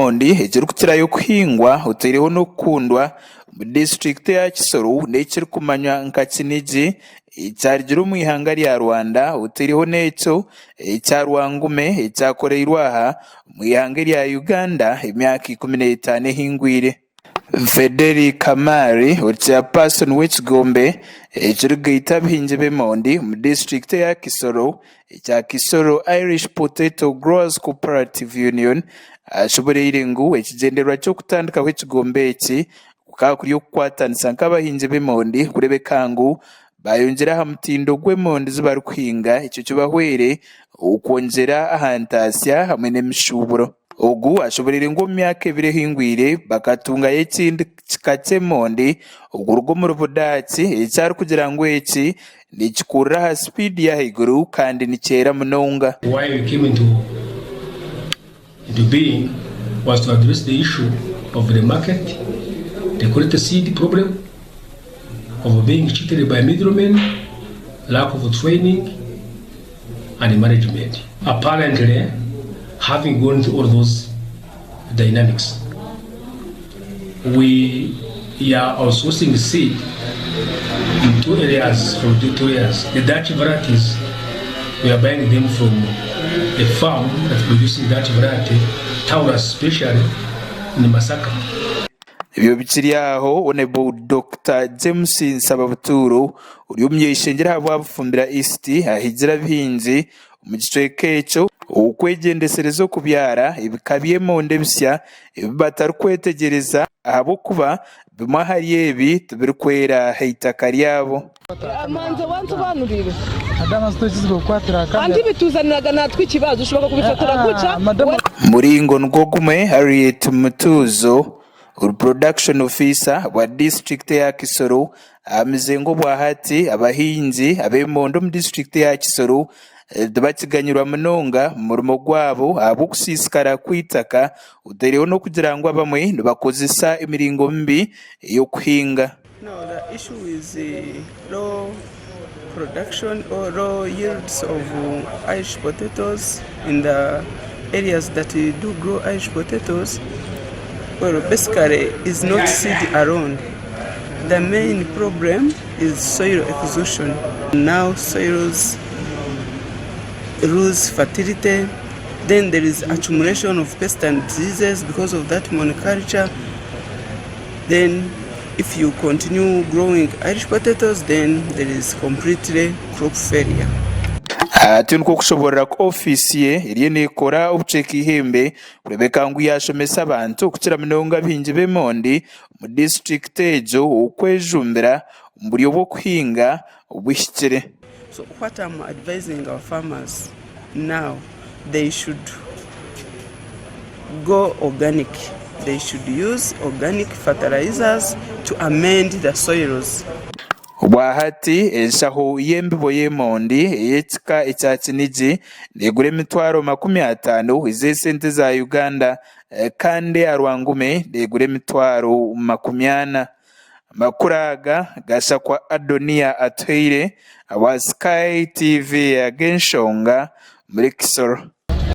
ky'emondi ekirikukirayo kuhingwa otaireho n'okukundwa omu disiturikiti eya Kisoro n'ekirikumanywa nka Kinigi ekyarugire omu ihanga rya Rwanda otaireho n'ekyo ekya Rwangume ekyakoreirwe aha omu ihanga erya Uganda emyaka 15 ehingwire. Federi Kamari ori chairperson w'ekigombe ekirikugaita abahingi b'emondi omu disiturikiti eya Kisoro ekya Kisoro Irish Potato Growers Cooperative Union ashoboreire ngu ekigyendererwa ky'okutandikaho ekigombe eki kukaba kuri okukwatanisa nk'abahingi b'emondi kureebeka ngu bayongyera aha mutindo gw'emondi ezi barikuhinga ekyo kibahwere okwongyera aha ntaasya hamwe n'emishuuburo. Ogu ashoboreire ngu omu myaka ebiri ehingwire bakatungayo ekindi kika ky'emondi okuruga omuri Budaaki eki arikugira ngu eki nikikurira aha sipiidi y'ahaiguru kandi nikyera munonga. Why we came into into being was to address the issue of the market, the quality seed problem, of being cheated by middlemen, lack of training and management. Apparently, having gone through all those dynamics, we are outsourcing seed in two areas, from two areas. The Dutch varieties, we are buying them from a farm that's producing Dutch variety, Taurus especially, in Masaka. Ebyo bikiri aho, Hon. Dokita James Nsababuturo ori omuny'eishengyero ahabwa Bufumbira East ahigire abahingi omu kicweka ekyo okwegyendesereza okubyara ebika by'emondi ebisya ebi batarikwetegyereza ahabw'okuba bimwe ahari ebi tibirikwera aha itaka ryabo. Muringo nigwo gumwe, Harriet Mutuuzo, ori Production Officer wa disiturikiti eya Kisoro ahamize ngu obwahati abahingi ab'emondi omu disiturikiti eya Kisoro tibakiganyirwa munonga omu murimo gwabo ahabw'okusiisikara kw'eitaka otaireho n'okugira ngu abamwe nibakozesa emiringo mibi ey'okuhinga. No, the issue is low production or low yields of Irish potatoes in the areas that we do grow Irish potatoes. Well, basically, is not seed alone. The main problem is soil exhaustion. Now soils lose fertility. Then there is accumulation of pests and diseases because of that monoculture. Then if you continue growing Irish potatoes then there is completely crop failure. Atyo nikwo kushoboorora ku ofiisi ye eriyo neekora obucweka eihembe kureebeka ngu yaashomesa abantu okukira munonga abahingi b'emondi omu disiturikiti egyo okwejumbira omu buryo bw'okuhinga obuhikire. So what I'm advising our farmers now they should go organic they should use organic fertilizers to amend the soils. Obwahati enshaho y'embibo y'emondi ey'ekika ekya Kinigi negura emitwaro 50 ez'esente za Uganda kandi eya Rwangume negura emitwaro 40. Amakuru aga gashakwa Adonia Atuhaire awa Sky TV ag'enshonga omuri Kisoro.